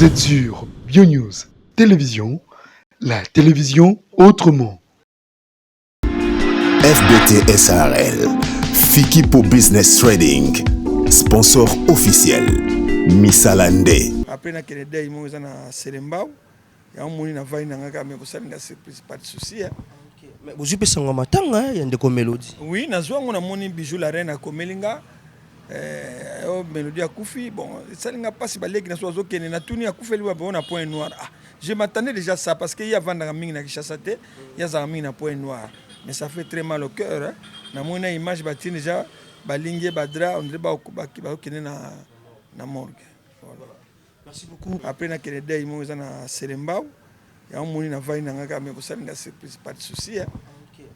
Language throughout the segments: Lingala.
Vous êtes sur BioNews Télévision, la télévision autrement. FBT SARL, Fikipo Business Trading, sponsor officiel, Misalande. Après nakende deuil moko eza na Selembao, yango moni navandi na ngai kaka, mais kosalinga surprise, pas de souci, hein. Mais bozwi mpe sango ya matanga ya ndeko Mélodie? Oui, nazwa yango, namoni Bijou la Reine akomeli nga oyo Mélodie akufi. Bon, esali nga mpasi. Baleki na so bazokende, natuni akufeli wapi? Na Point Noir. Ah, je m'attendais déjà ça parce que ye avandaka mingi na Kinshasa te, ye azalaka mingi na Point Noir, mais ça fait très mal au cœur, hein. Namoni na image batie déjà, balingi ye badraps, on dirait bakokende na morgue, voilà. Merci beaucoup. Après nakende deuil moko eza na Selembao, yango moni navandi na ngai kaka, mais kosalinga surprise, pas de souci, hein.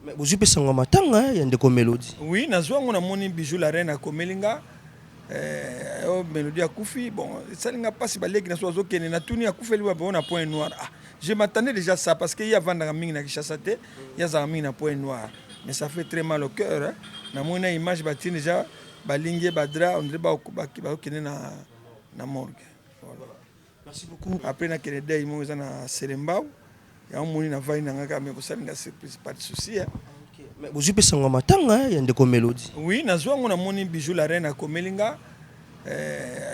Mais bozwi mpe sango ya matanga ya ndeko Mélodie? Oui, nazwa yango, namoni Bijou la Reine akomeli nga oyo Mélodie akufi. Bon, esali nga mpasi. Baleki na so bazokende, natuni akufeli wapi? Na Point Noir. Ah, je m'attendais déjà ça parce que ye avandaka mingi na Kinshasa te, ye azalaka mingi na Point Noir, mais ça fait très mal au cœur, hein. Namoni na image batie déjà, balingi ye badraps, on dirait bakokende na morgue, voilà. Merci beaucoup. Après nakende deuil moko eza na Selembao, yango moni navandi na ngai kaka, mais kosalinga surprise, pas de souci, hein. Mais bozwi mpe sango ya matanga ya ndeko Mélodie? Oui, nazwa yango, namoni Bijou la Reine akomeli nga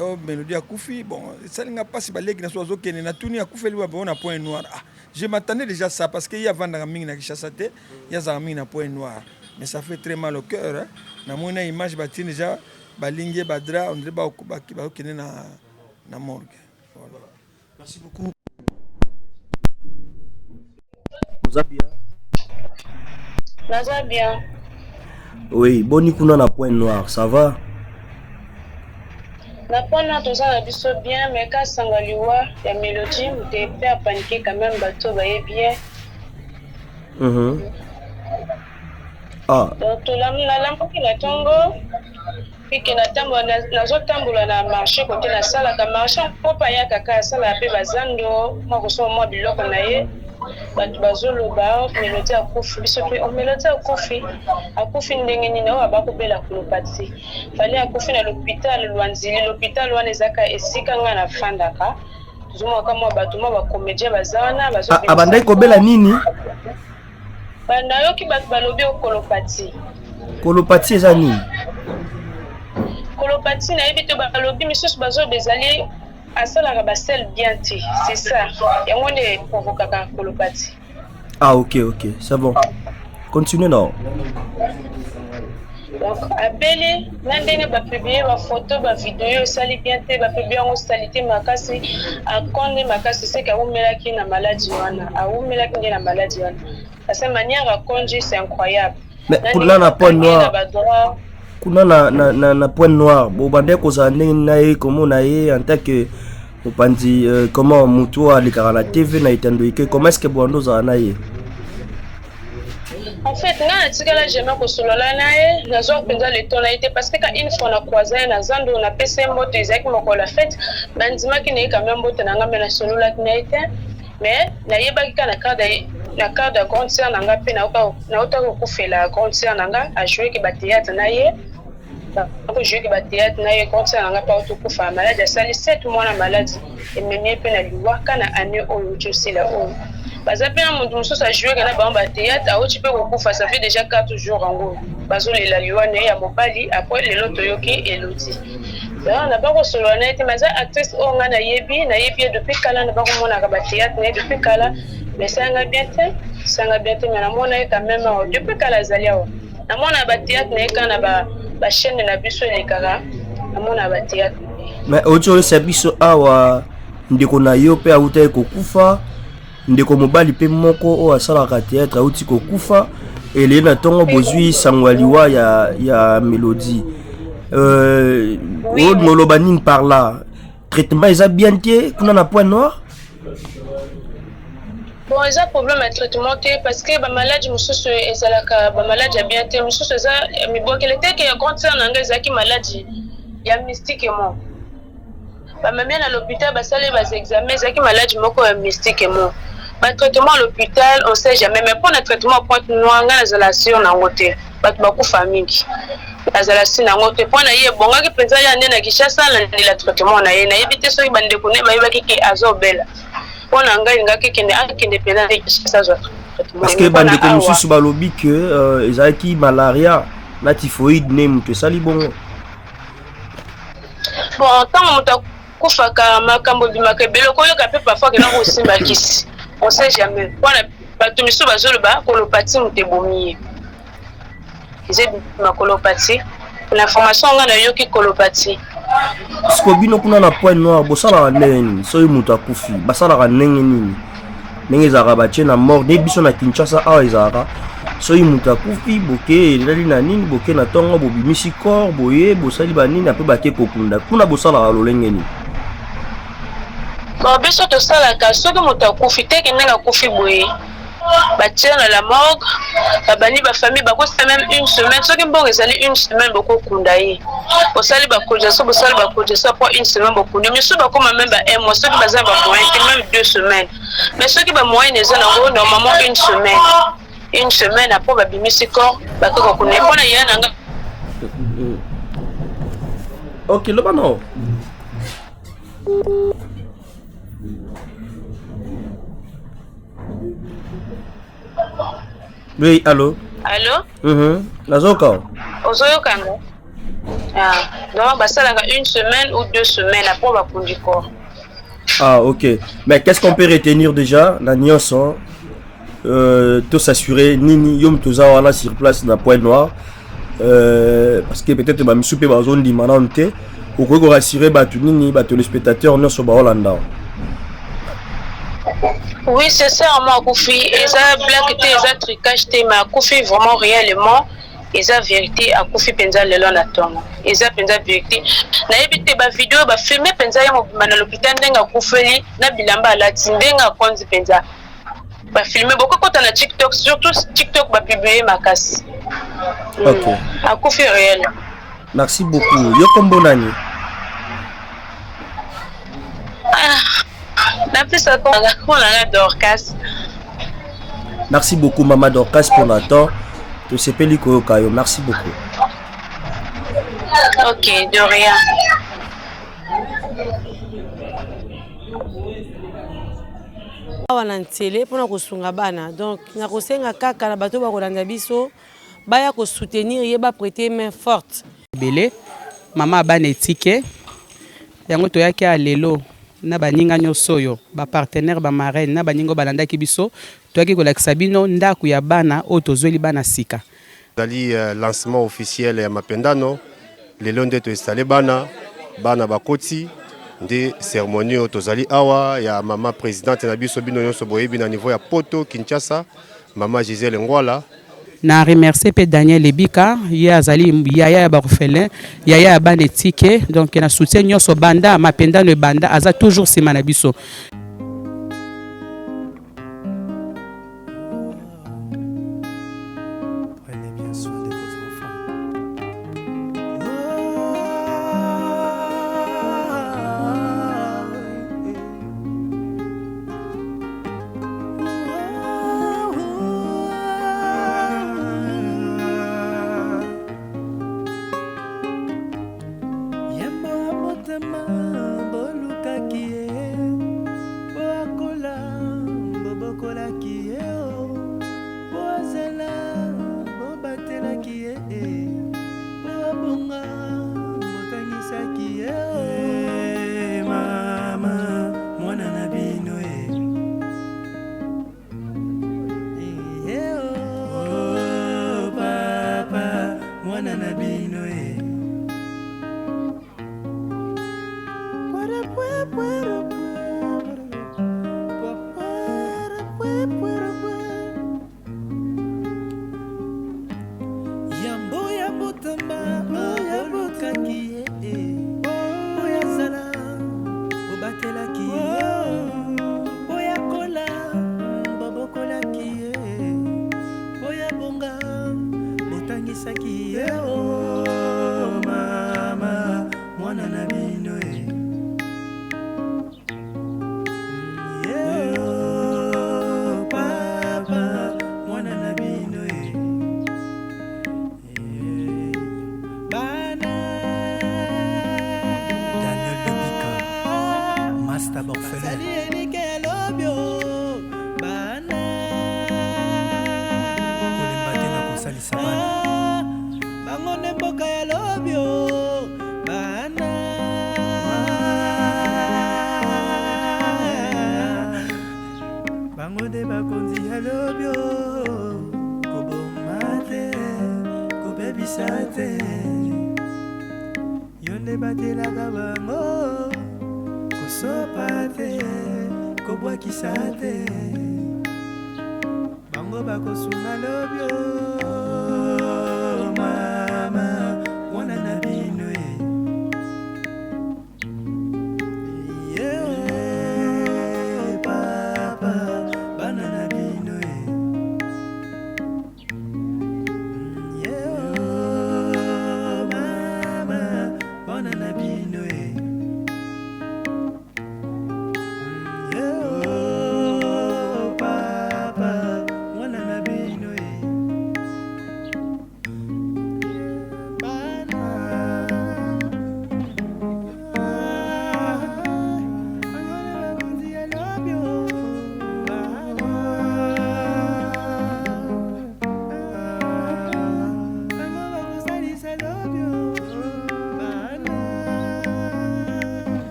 oyo Mélodie akufi. Bon, esali nga mpasi. Baleki na so bazokende, natuni akufeli wapi? Na Point Noir. Ah, je m'attendais déjà ça parce que ye avandaka mingi na Kinshasa te, ye azalaka mingi na Point Noir, mais ça fait très mal au cœur, hein. Namoni na image batie déjà, balingi ye badraps, on dirait bakokende na morgue, voilà. Merci beaucoup. Oza bien? Naza bien. Oui, boni kuna na Point Noir, ça va? Na Point Noir toza na biso bien, mais kasanga liwa ya Mélodie moto mpe apanike quand même, bato baye bien. Ah. Donc nalamuki na ntongo pike nazotambola na marché kote nasalaka marché mpo mpe ayaka kaka asalaka mpe bazando mwa kosomba mwa biloko na ye. Bato bazoloba Mélodie akufi. Biso mpe, oh, Mélodie akufi, akufi ndenge nini? Oyo abakobela colopathie, fali akufi na l'hôpital Lwanzili. L'hôpital wana ezaka esika ngai nafandaka. Tozomaka mwa bato mwa bacomédien baza wana. Abandaki kobela nini? Nayoki bato balobi colopathie. Colopathie eza nini? Colopathie, nayebi te. Balobi misusu bazoba ezali asalaka basel bien te, c'est ça, yango nde provokaka colopathie. Ah, ok, c'est bon, continue non. Donc abeli na ndenge bapublier bafoto, bavideo esali bien te, bapublier yango saleté makasi. Akonde makasi, seke awumelaki na maladi wana, awumelaki nde na maladi wana, parce que manière akonji, c'est incroyable. Mais kuna na Point Noir, kuna na Point Noir, bobandaki kozala ndenge na ye, komona ye en tant que mopanzi, comment, motu oyo alekaka na TV na etando eke, comment est ce que bobanda ozala na ye? En fait, nga natikala jamais kosolola na ye, nazwa mpenza le temps na ye te, parce que ka une fois na croise ye na zando, napesi ye mbote, ezalaki mokolo ya fête, bandimaki na ye quand même mbote na nga, mais nasololaki na ye te. Mais nayebaki ka na cadre ya grande sœur na nga mpe nautaki kokufela grande sœur na nga, ajoueki bathéâtre na ye, akojoueki bathéâtre na ye. Grande sœur na nga mpe autokufa maladi, asali 7 mois na maladi, ememi ye mpe na liwa ka na année oyo outi osila oyo. Baza mpe na moto mosusu ajoueke na bango bathéâtre, auti mpe kokufa, ça fait déjà 4 jours yango bazolela liwa na ye ya mobali. Après lelo toyoki eloti na bakosolola na ye te, mais aza actrice oyo ngai nayebi, nayebi ye depuis kala, na bakomonaka bathéâtre na ye depuis kala, mais esanga bien te, esanga bien te. Mais namona ye quand même awa depuis kala, azali awa, namona bathéâtre na ye kaka na bachaîne na biso elekaka, namona bathéâtre. Mais oti oyesa biso awa, ndeko na yo mpe awutaki kokufa, ndeko mobali mpe moko oyo asalaka théâtre auti kokufa. Elei na ntongo bozwi sango ya liwa ya Mélodie, oyo oloba nini par là? Traitement eza bien te kuna na Point Noir? Bon, eza problème ya traitement te, parce que bamaladi mosusu ezalaka bamaladi ya bien te, mosusu eza mibokele te. Ke ya grande sœur na ngai ezalaki maladi ya mystique mo, bamemi na l'hôpital, basali baexamen, ezalaki maladi moko ya mystique mo. Ba traitement à l'hôpital, on sait jamais, mais pona traitement Pointe Noire, nga nazala sur nango te. Bato bakufa mingi. Nazala si nango te. Pona ye ebongaki mpenza ya nde na Kinshasa alandela traitement na ye. Nayebi te soki bandeko ne bayebaki ke azobela. Pona ngai elingaki kende akende mpenza nde Kinshasa azwa traitement. Parce que bandeko mosusu balobi ke euh, ezalaki malaria na typhoïde nde moto esali bongo. Bon, ntango moto akufaka makambo ebimaka ebele, okoyoka mpe parfois kena kosimba kisi, on sait jamais. Mpona bato misusu bazoloba kolopati moto ebomi ye, eza ebima kolopati. L'information nga nayoki kolopati. Siko bino kuna na Point Noir bosalaka ndenge nini soki moto akufi? Basalaka ndenge nini? Ndenge ezalaka batie na morgue nde biso na Kinshasa awa ezalaka soki moto akufi boke elali na nini, boke na ntongo bobimisi corps boye bosali banini ape bake kokunda. Kuna bosalaka lolenge nini? Bon, biso tosalaka soki moto akufi teke ndenge akufi boye, batie na la morgue, babandi bafamille bakosala même une semaine. Soki mbongo ezali, une semaine bokokunda ye, bosali bacotisation, bosali bacotisation po une semaine bokundi. Misusu bakoma même ba un mois soki baza na bamoyen te, même 2 semaines. Mais soki bamoyen eza nango, normalement une semaine, une semaine après babimisi corps, bake kokunda ye. Mpona ya na nga Ok, loba no. Oui, allo? Allo? Nazoka. Ozoyokanga? Ah, donc basalaka une semaine ou 2 semaines après bakundi corps. Ah, ok. Mais qu'est-ce qu'on peut retenir déjà na nyonso, to s'assurer nini? Yo moto oza wana sur place na Point Noir, parce que peut-être bamisu mpe bazondima nanu te, okoki korassurer bato nini, batéléspectateur nyonso baolanda? Oui, sincèrement akufi, eza blague te, eza trucage te, mais akufi vraiment réellement, eza vérité. Akufi mpenza lelo na ntongo, eza mpenza vérité. Nayebi te, bavideo bafilme mpenza ye mobimba na l'hôpital, ndenge akufeli na bilamba alati, ndenge akonzi mpenza, bafilme. Bokokota na TikTok, surtout TikTok, bapublie makasi. Akufi réel. Merci beaucoup. Yo kombo nani? Ah, napesa kombo nanga Dorcas. Merci beaucoup, mama Dorcas, pour na temps. Tosepeli koyoka yo. Merci beaucoup. Ok, de rien. Awa na nzele mpona kosunga bana, donc nakosenga kaka na bato bakolanda biso baya kosoutenir ye, baprêter main forte. Ebele mama ya bana etike yango, toyaki ya lelo na baninga nyonso oyo bapartenaire, bamarraine na baninga oyo balandaki biso. Toyaki kolakisa bino ndako ya bana oyo tozweli bana sika. Ezali lancement officiel ya Mapendano. Lelo nde toinstalle bana, bana bakoti nde cérémonie oyo tozali awa ya mama présidente na biso. Bino nyonso boyebi na niveau ya Poto Kinshasa, mama Gisele Ngwala. Na remercier mpe Daniel Ebika, ye azali yaya ya baorphelin, yaya ya bana etike. Donc na soutien nyonso, banda Mapendano ebanda, aza toujours nsima na biso. Prenez bien soin de vos enfants. Yambo abotama, bolukaki ye, po akola, bobokolaki ye o, po azala, bobatelaki ye, po abonga, botangisaki ye o. Mama, mwana na bino e. Oh, papa, mwana na bino e. Yambo ya botama, bolukaki ye, oyo azala, bobatelaki ye, oyo akola, bobokolaki ye, oyo abonga, botangisaki ye o. Mama, mwana na bino e. Ye o. Bazali elike ya lobi o bana. Kolemba te na kosalisa bana. Bango nde mboka ya lobi o bana. Bango nde bakonzi ya lobi o. Koboma te, kobebisa te. Yo nde batelaka bango, kosopa te, kobwakisa te. Bango bakosunga lobi o, mama, mwana na bino e. Ye o, papa, bana na bino e.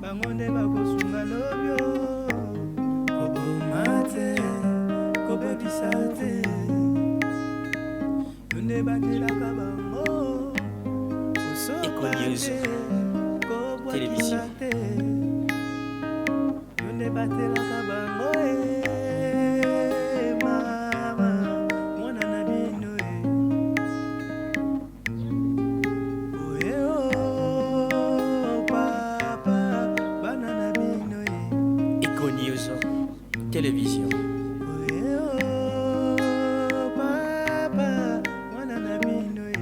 Bango nde bakosunga lobi o. Koboma te, kobebisa te, yo nde batelaka bango, kosopa Econews te, kobwakisa Télévision. te, yo nde batelaka bango e, mama, mwana na bino e. Oye o, papa, bana na bino e. Econews Télévision. Oye o, papa, mwana na bino e.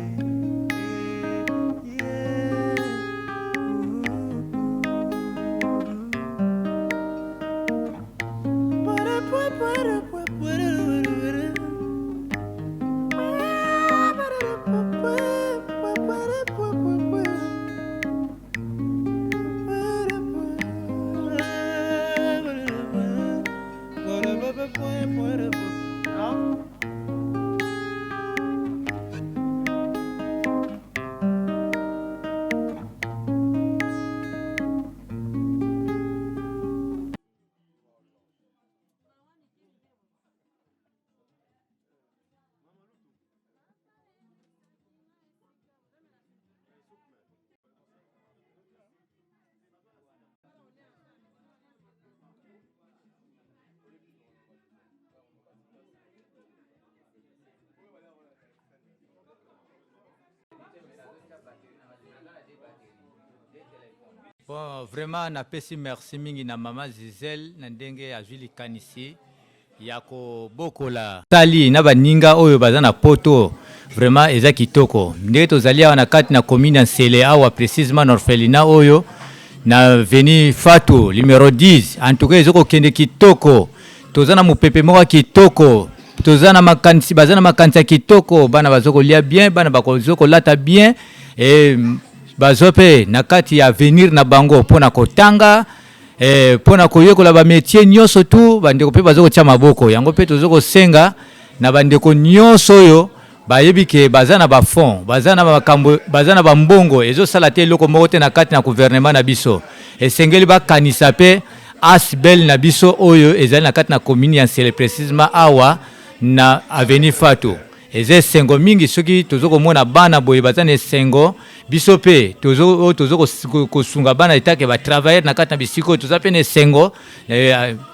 Bon, vraiment napesi merci mingi na mama Gisèle na ndenge azwi likanisi ya kobokola sali na baninga oyo baza na poto. Vraiment eza kitoko ndenge tozali awa na kati na commune ya Nsele, awa précisement na orphelinat oyo na avenue Fatu numéro 10. En tout cas eza kokende kitoko, toza na mopepe moko ya kitoko, toza na makanisi, baza na makanisi ya kitoko, bana baza kolia bien, bana bazo kolata bien e, bazo mpe na kati ya avenir na bango mpona kotanga, mpona koyekola bamétier nyonso tu. Bandeko mpe baza kotia maboko yango, mpe toza kosenga na bandeko nyonso oyo bayebi ke baza na bafond, baza na makambo, baza na bambongo, ezosala te eloko moko te na kati na gouvernement na biso, esengeli bakanisa mpe asbl na biso oyo ezali na kati na commune ya Nsele, précisement awa na avenue Fatu. Eza esengo mingi soki toza komona bana boye baza na esengo. Biso mpe oyo toza kosunga bana etake batravailleur na kati na bisika oyo, toza mpe na esengo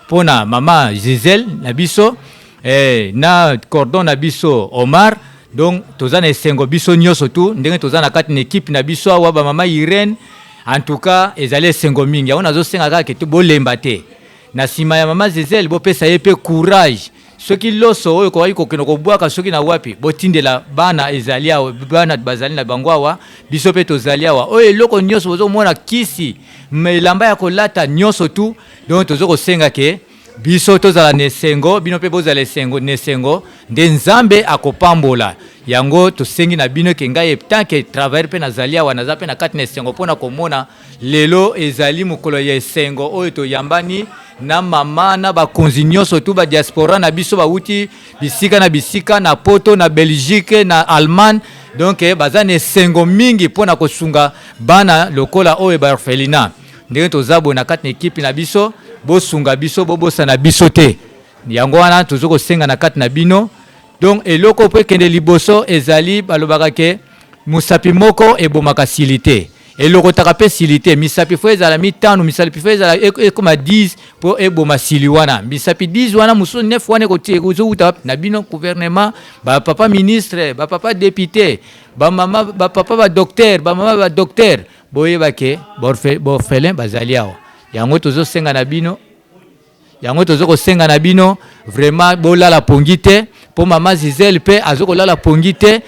mpona mama Gisele na biso na cordon na biso Omar. Donc toza na esengo biso nyonso tu ndenge toza na kati na équipe na biso awa, bamama Irene. En tout cas ezali esengo mingi. Yango nazosenga kaka ke bolemba te na nsima ya mama Gisele, bopesa ye mpe courage. Soki loso oyo ekokaki kokende kobwaka soki na wapi, botindela bana. Ezali awa, bana bazali na bango awa, biso mpe tozali awa. Oyo eloko nyonso bozomona, kisi, elamba ya kolata, nyonso tu. Donc toza kosenga ke biso tozala na esengo, bino mpe bozala esengo na esengo, nde Nzambe akopambola. Yango tosengi na bino ke ngai tant que travailleur mpe nazali awa, naza mpe na kati na esengo mpo na komona lelo ezali mokolo ya esengo oyo toyambani na mama na bakonzi nyonso tu ba diaspora na biso bawuti bisika na bisika na poto na Belgique na Allemagne. Donc baza na esengo mingi mpo na kosunga bana lokola oyo ba orphelinat. Ndenge toza boye na kati na ekipe na biso, bosunga biso, bobosana biso te. Yango wana tozo kosenga na kati na bino. Donc eloko po ekende liboso ezali balobaka ke mosapi moko ebomaka sili te, elokotaka pe sili te. Misapi fo ezala mitano, misapi fo ezala ekoma 10 po eboma sili wana. Misapi 10 wana mosusu 9 wana ekozowuta wapi? Na bino gouvernement, ba papa ministre, ba papa député, ba mama, ba papa ba docteur, ba mama ba docteur, boyeba ke ba orphelin bazali awa. Yango tozosenga na bino. Yango tozo kosenga na bino vraiment bolala pongi te po mama Zizelle pe azo kolala pongi te,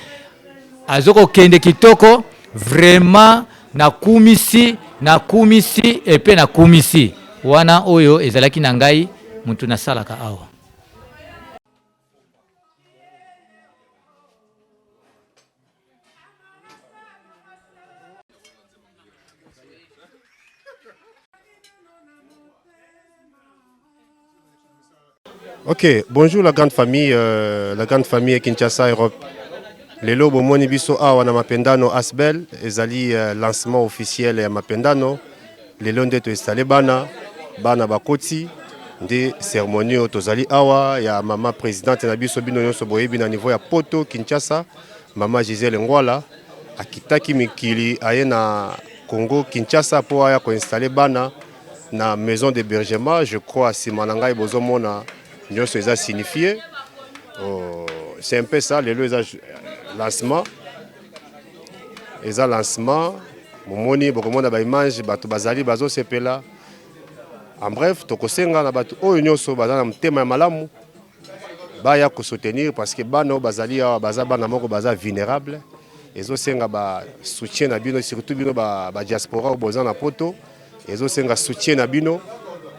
azo kokende kitoko vraiment. Nakumisi, nakumisi epe nakumisi wana oyo ezalaki na ngai mutu nasalaka awa. Ok, bonjour la grande famille, la grande famille Kinshasa Europe. Lelo bomoni biso awa na Mapendano Asbel, ezali lancement officiel ya Mapendano. Lelo nde to installer bana, bana bakoti nde cérémonie oyo tozali awa ya mama présidente na biso, bino nyonso boyebi na niveau ya Poto Kinshasa, mama Gisèle Ngwala akitaki mikili aye na Congo Kinshasa po aya ko installer bana na maison d'hébergement. Je crois sima na ngai bozomona nyonso eza signifié. Oh, c'est un peu ça, lelo eza lancement, eza lancement. Momoni bokomona ba image bato bazali bazosepela. En bref, tokosenga na bato oyo nyonso baza na motema ya malamu baya ko soutenir parce que bana oyo bazali awa baza bana moko baza vulnérable. Ezosenga ba soutien na bino, surtout bino ba diaspora oyo boza na poto, ezosenga soutien na bino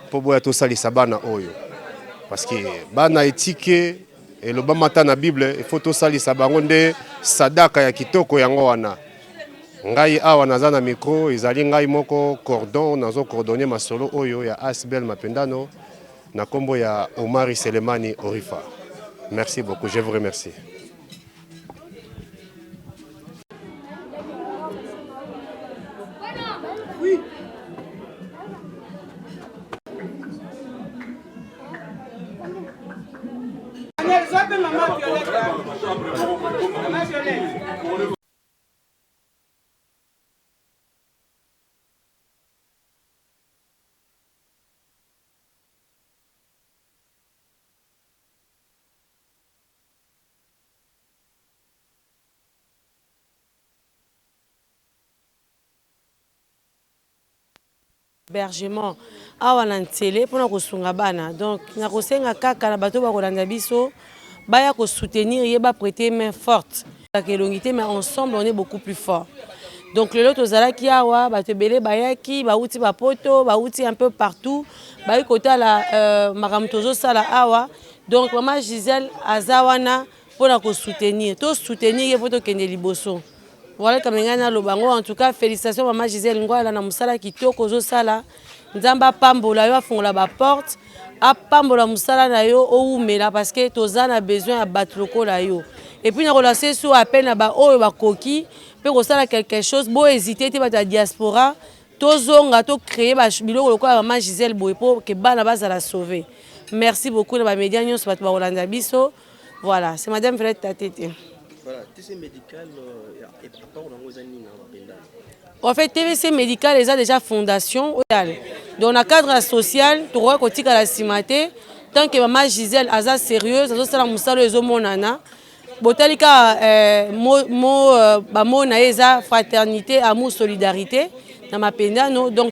mpo boya tosalisa bana oyo parce que bana etike elobama ata na Bible, il faut tosalisa bango nde sadaka ya kitoko. Yango wana ngai awa naza na micro, ezali ngai moko cordon, nazo coordonner masolo oyo ya Asbel Mapendano na kombo ya Omari Selemani Orifa. Merci beaucoup, je vous remercie. Hébergement awa na Nsele mpona kosunga bana. Donc nakosenga kaka na bato bakolanda biso baya kosoutenir ye, baprêter main forte elongi te, mais ensemble on est beaucoup plus fort. Donc lelo tozalaki awa, bato ebele bayaki, bauti bapoto, bauti un peu partout, bayi kotala makambo tozosala awa. Donc mama Gisèle aza wana mpona kosoutenir, tosoutenir ye mpo tokende liboso. Voilà kama ngai naloba yango. En tout cas félicitations mama Gisèle Ngwala na mosala kitoko ozosala. Nzambe apambola yo, afongola ba porte, apambola mosala na yo, owumela parce que toza na besoin ya bato lokola yo. Et puis nakolase so appel na ba oyo bakoki mpe kosala quelque chose, bo hésiter te bato ya diaspora, tozonga to créer ba biloko lokola mama Gisèle boye po ke bana bazala sauver. Merci beaucoup na ba médias nyonso bato bakolanda biso. Voilà, c'est madame Violette Tatete. Voilà, TC médical, à part En fait, TVC médical est déjà fondation. Donc, dans le cadre social, tu vois que la cimate, tant que maman Gisèle aza sérieuse, azo sala musalo ezo monana. Botalika mo ba mo na eza fraternité, amour, solidarité na mapendano. Donc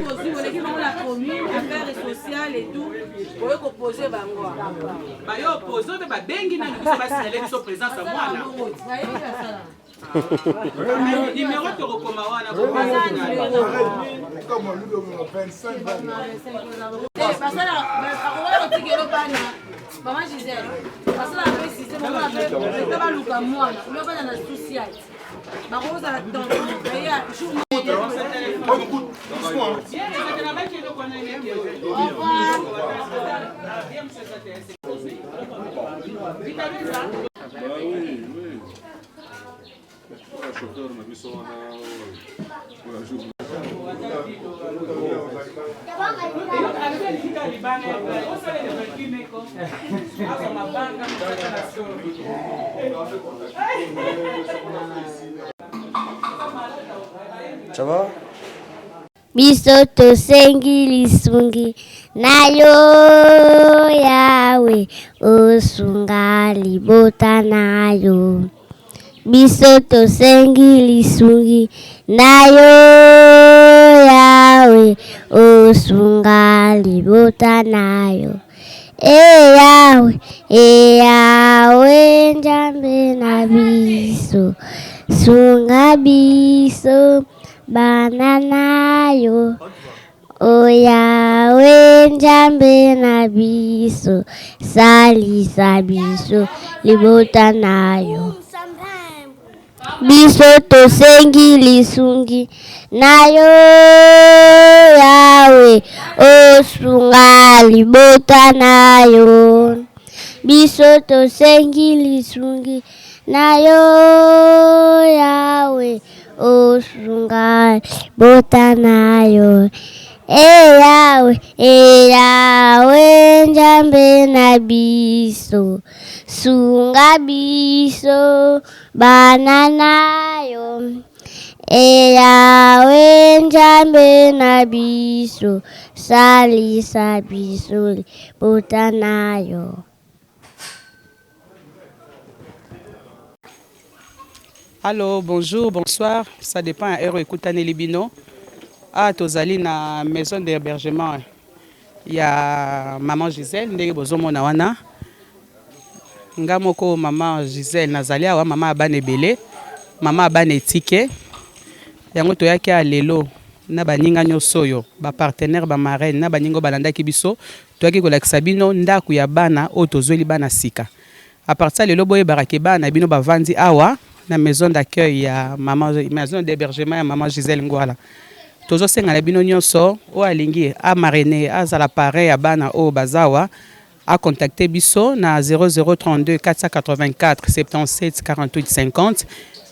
Bozwi boleki bango na commune affaire sociale et tout boye kopose bango baye opose mpe babengi nani biso basignale biso présence ya mwana Numéro tokokoma wana Maman Gisèle, basala mpe système omona mpe baluka mwana oyo bana na social bakozala tampon ya jour. Bah oui, oui. Chauffeur na biso wana oyo jour. Ça va? Biso tosengi lisungi na yo Yawe, osunga libota na yo. Biso tosengi lisungi na yo Yawe, osunga libota na yo. E Yawe, e Yawe Nzambe na biso, sunga biso. Bana na yo, o Yawe Nzambe na biso, salisa biso libota na yo. Biso tosengi lisungi na yo Yawe, osunga libota na yo. Biso tosengi lisungi na yo Yawe, osunga libota na yo. E Yawe, e Yawe Nzambe na biso, sunga biso bana na yo. E Yawe Nzambe na biso, salisa biso libota na yo. Allo, bonjour, bonsoir, ça dépend ya heure ekutaneli bino. Awa tozali na maison d'hébergement ya maman Gisèle ndenge bozomona wana. Nga moko maman Gisèle nazali awa, mama ya bana ebele, mama ya bana etike. Yango toyaki awa lelo na baninga nyonso oyo ba partenaires, ba marraines na baninga oyo balandaki biso, toyaki kolakisa bino ndako ya bana oyo tozweli bana sika. A partir ya lelo boyebaka ke bana na bino bavandi awa na maison d'accueil ya maman, maison d'hebergement ya maman Gisèle Ngwala. Tozosenga na bino nyonso oyo alingi a marrainer, azala parrain ya bana oyo baza awa, a contacter biso na 0032 484 77 48 50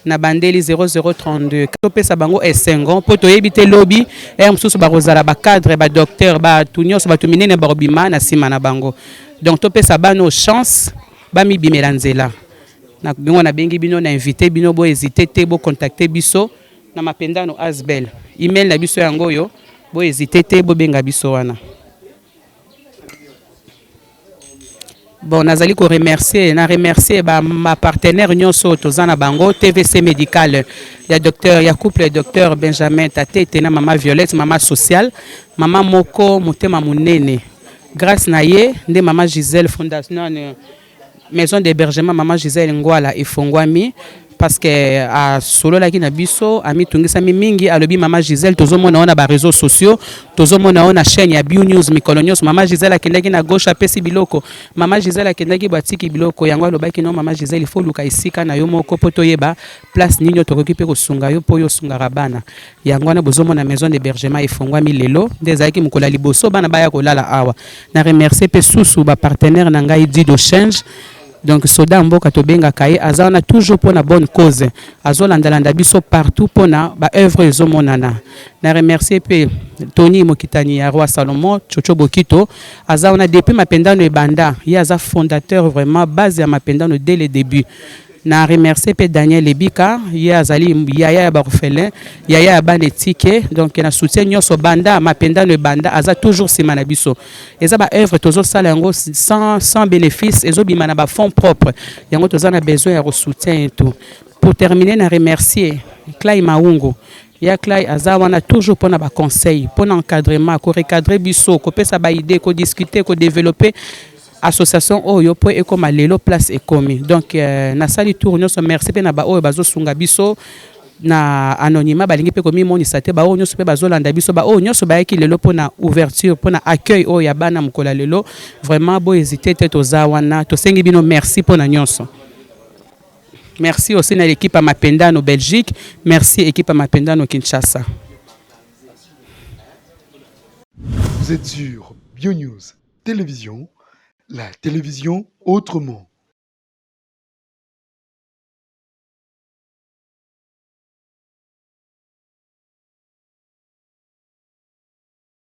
na bandeli 0032. Topesa bango esengo mpo toyebi te lobi heure mosusu bakozala ba cadre, ba docteur, batu nyonso, batu minene bakobima na nsima na bango. Donc topesa bana oyo chance bamibimela nzela. Na yango nabengi bino na invite bino bo hesiter te bo contacter biso na Mapendano Asbl. Email na biso yango oyo bo hesiter te bobenga biso wana. Bon, nazali ko remercier, na remercier ba, ba partenaires nyonso oyo toza na bango, TVC Medical ya docteur ya couple docteur Benjamin Tatete na mama Violette, mama sociale, mama moko motema monene. Grâce na ye nde mama Gisèle fondation maison d'hébergement mama Gisèle Ngwala efongwami parce que asololaki na biso, amitungisami mingi, alobi mama Gisèle tozomona yo na ba réseaux sociaux, tozomona yo na chaîne ya Bio News mikolo nyonso. Mama Gisèle akendaki na gauche apesi biloko, mama Gisèle akendaki bo atiki biloko yango, alobaki non mama Gisèle il faut luka esika na yo moko po toyeba place nini oyo tokoki pe kosunga yo po yo osungaka bana. Yango wana bozomona maison d'hebergement efongwami lelo, nde ezalaki mokolo ya liboso bana baya kolala awa. Na remercier pe susu ba partenaires na ngai Dido Change, donc soda ya mboka tobengaka ye, aza wana toujours pona bonne cause, azolandalanda biso partout pona ba œuvres oyo ezomonana. Na remercier pe Tony Mokitani ya Roi Salomon, Chocho Bokito, aza wana depuis Mapendano ebanda, ye aza fondateur vraiment base ya Mapendano dès le début. Na remercier pe Daniel Ebika, ye azali yaya ya ba orphelins, yaya ya bana etike, donc na soutien nionso banda Mapendano ebanda aza toujours sima na biso. Eza ba œuvres tozo sala yango sans benefice, ezo bima na ba fonds propres, yango toza na besoin ya ko soutien et tout. Pour terminer na remercier Clay Maungu. Ya Clay aza wana toujours pona ba conseils, pona encadrement, ko recadrer biso, kopesa ba idées, ko discuter, ko developper association oyo po ekoma lelo place ekomi. Donc euh, nasali tour nyonso, merci pe na ba oyo bazosunga biso na anonymat, balingi pe komimonisa te, baoyo nyonso pe bazolanda biso, baoyo nyonso bayaki lelo pona ouverture, pona accueil oyo ya bana mokolo ya lelo. Vraiment bo hésiter te, toza wana, tosengi bino merci pona nyonso. Merci aussi na l'équipe ya Mapendano Belgique, merci équipe ya Mapendano Kinshasa. Vous êtes sur BioNews Télévision, la télévision autrement.